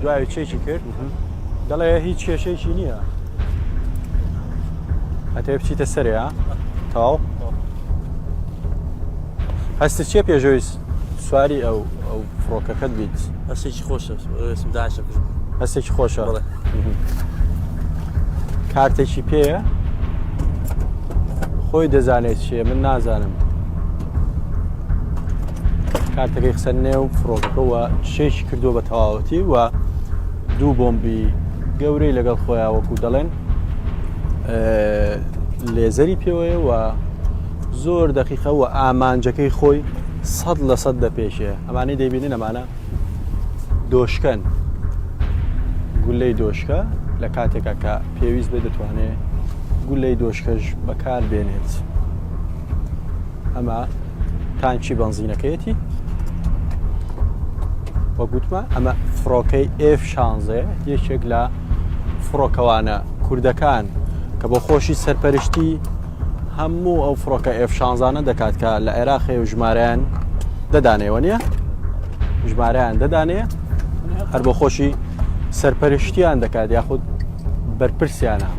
دوای چێکی کرد دەڵێ هیچ کێشەیەکی نییە ئەتەوێ بچیتە سەرێ ها تەواو هەستت چیە پێشەوەی سواری ئەو ئەو فڕۆکەکەت بیت هەستێکی خۆشە ئێسم داعشە کوژم هەستێکی خۆشە بەڵێ. کارتێکی پێیە خۆی دەزانێت چییە من نازانم کارتەکەی خسە نێو فڕۆکەکەوە شێکی کردووە بە تەواوەتی و دوو بۆمبی گەورەی لەگەڵ خۆیان وەکو دەڵێن لێزەری پێوەیە و زۆر دەقیقە و ئامانجەکەی خۆی سەد لە سەد دەپێشێ ئەمانەی دەیبینن ئەمانە دۆشکەن گولەی دۆشکە لە کاتێکا کە پێویست بێت دەتوانێت گولەی دۆشکەش بەکار بێنێت ئەمە تانکی بەنزینەکەیەتی وە گوتمە ئەمە فڕۆکەی F16 یەکێک لە فڕۆکەوانە کوردەکان کە بۆ خۆشی سەرپەرشتی هەموو ئەو فڕۆکە F شانزانە دەکات کە لە عێراق هەیە و ژمارەیان دەدانێوە نییە ژمارەیان دەدانێ هەر بۆ خۆشی سەرپەرشتیان دەکات یاخود بەرپرسیانە.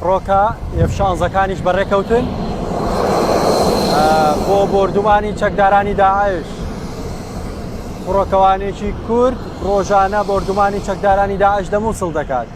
فڕۆکە ئێف شانزەکانیش بەڕێکەوتن بۆ بۆردومانی چەکدارانی داعش. فڕۆکەوانێکی کورد ڕۆژانە بۆردومانی چەکدارانی داعش لە مووسڵ دەکات.